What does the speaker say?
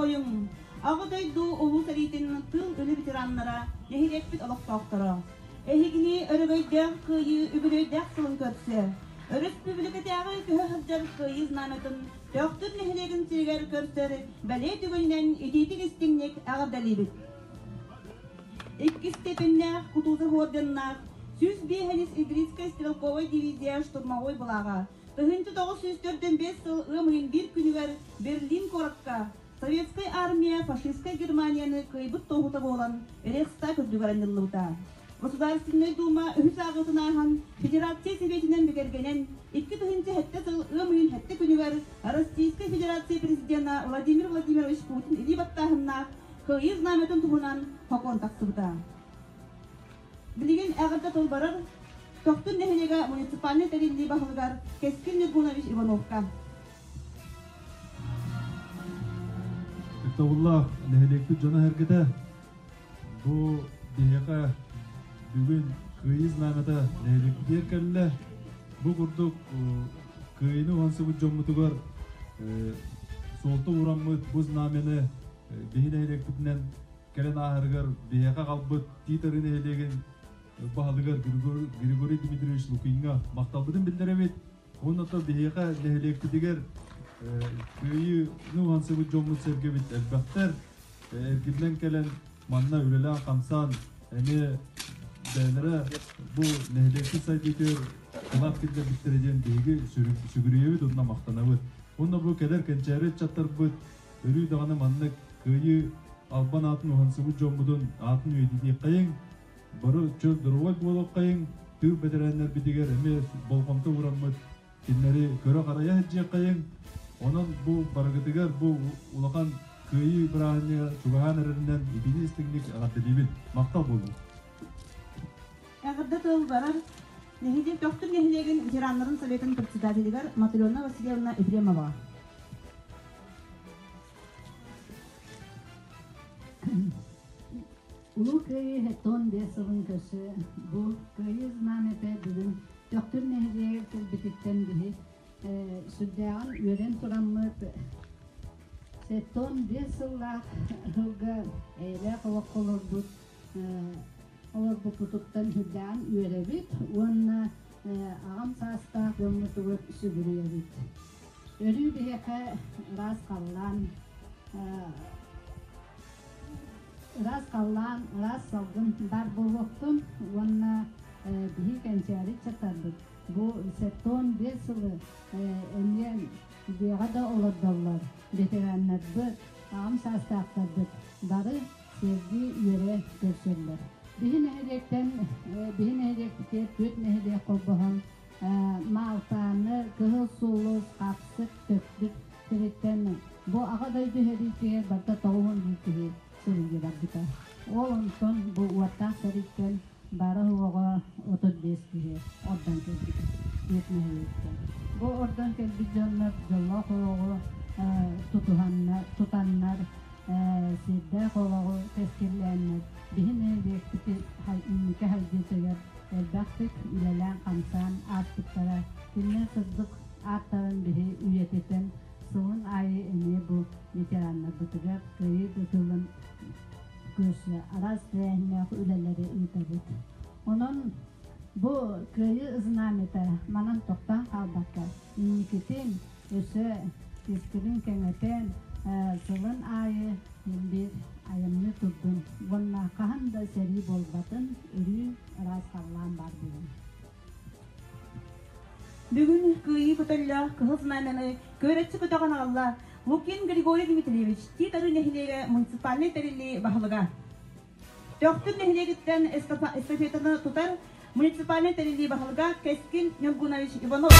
Болҕойуҥ! Аҕа дойду Улуу сэриитин тыыл үлэ ветераннара, нэһилиэкпит олохтоохторо! Эһигини Өрөгөйдөөх Кыайыы үбүлүөйдээх сылын көрсө, өрөспүүбүлүкэтээҕи көһө сылдьар Кыайыы знамятын Төхтүр нэһилиэгин сиригэр көрсөр бэлиэ түгэнинэн итиитик-истиҥник эҕэрдэлиибит! Иккис степеннээх Кутузов орденнаах 105 Идритскай стрелковай дивизия штурмовой былааҕа 1945 сыл ыам ыйын биир күнүгэр Берлин куоракка Советскай Армия фашистскай Германияны кыайбыт туоһута буолан Рейхстаг үрдүгэр анньыллыбыта. Государственнай Дума үһүс ааҕыытын ааһан Федерация Сэбиэтинэн бигэргэнэн 2007 сыл ыам ыйын сэттэ күнүгэр Российскай Федерация Президена Владимир Владимирович Путин илии баттааһыннаах Кыайыы знамятын туһунан сокуон тахсыбыта. Билигин эҕэрдэ тыл барар Төхтүр нэһилиэгэ муниципальнай тэриллии баһылыгар Кэскил Ньургунович Ивановка. Тобуллаах нэһилиэкпит дьоно-сэргэтэ бу биһиэхэ бүгүн Кыайыы знамята нэһилиэкпитигэр кэллэ. Бу курдук Кыайыыны уһансыбыт дьоммутугар суолта уураммыт бу знамяны биһи нэһилиэкпитинэн кэлэн ааһарыгар биһиэхэ аҕалбыт Тиит Арыы нэһилиэгин баһылыгар Григорий Дмитриевич Лукиҥҥа махталбытын биллэрэбит. Уонна то биһиэхэ нэһилиэкпитигэр кыайыыны уһансыбыт дьоммут-сэргэбит элбэхтэр. Эргиллэн кэлэн манна үлэлээн-хамсаан эмиэ бэйэлэрэ бу нэһилиэкпит сайдыытыгар кылаат киллэрбиттэрэ диэн биһиги сүгүрүйэбит уонна махтанабыт. Уонна бу кэлэр кэнчээри ыччаттарбыт өрүү даҕаны маннык кыайыы албан аатын уһансыбыт дьоммутун аатын үйэтитиэххэйиҥ, бары чөл доруобай буолуоххайыҥ, тыыл бэтэрээннэрбитигэр эмиэ болҕомто уураммыт кинилэри көрө-харайа сылдьыаххайыҥ. Онон бу барыгытыгар бу улахан кыайыы бырааһынньыга чугаһаан эрэринэн итини истиҥник эҕэрдэлиибин. Махтал буоллун. Эҕэрдэ тыл барар нэһилиэк Төхтүр нэһилиэгин ветераннарын советын председателигэр Матрена Васильевна Ефремова. Улуу Кыайыы 75 сылын көрсө бу Кыайыы знамята бүгүн Төхтүр нэһилиэгэр кэлбититтэн биһи сүрдээҕин үөрэн тураммыт 75 сыллаах сылга эйэлээх олоххо олорбут олорбуппутуттан сүрдээҕин үөрэбит уонна аҕам саастаах дьоммутугар сүгүрүйэбит. Өрүү биһиэхэ ыраас халлаан, ыраас халлаан, ыраас салгын баар буолуохтун уонна биһи кэнчээри ыччаттарбыт бу 75 сылы эмиэ дьиэҕэ да олордоллор ветераннарбыт, аҕам саастаахтарбыт бары сэргии үөрэ көрсөллөр. Биһи нэһилиэктэн биһи нэһилиэкпитигэр түөрт нэһилиэк холбоһон Маалтааны, Кыһыл Сулус, Хапсык, Төктүк сириттэн бу Аҕа дойду сэриитигэр барыта 91 киһи сэриигэ барбыта. Ол онтон бу уоттаах сэрииттэн баара-суоҕа 35 киһи ордон кэлбитэ түөрт нэһилиэктэн. Бу ордон кэлбит дьоннор дьоллоох олоҕу тутуһаннар, тутаннар, сиэрдээх олоҕу кэскиллээннэр биһи нэһилиэкпит инники сайдыытыгар элбэхтик үлэлээн-хамсаан ааспыттара. Кинилэр сырдык ааттарын биһи үйэтитэн сылын аайы эмиэ бу ветераннарбытыгар Кыайыы тылын көрсө араас тэрээһиннээх үлэлэри ыытабыт. Онон бу Кыайыы знамята манан тохтоон хаалбакка, инникитин өссө кэскилин кэҥэтэн, сылын аайы биир айымньы турдун уонна хаһан да сэрии буолбатын, өрүү ыраас халлаан баар буолун. Бүгүн Кыайыы көтөллөөх Кыһыл Знамяны күөрэччи көтөҕөн аҕалла Лукин Григорий Дмитриевич, Тиит Арыы нэһилиэгэ муниципальнай тэриллии баһылыга. Төхтүр нэһилиэгиттэн эстафетаны тутар муниципальнай тэриллии баһылыга Кэскил Ньургунович Иванов.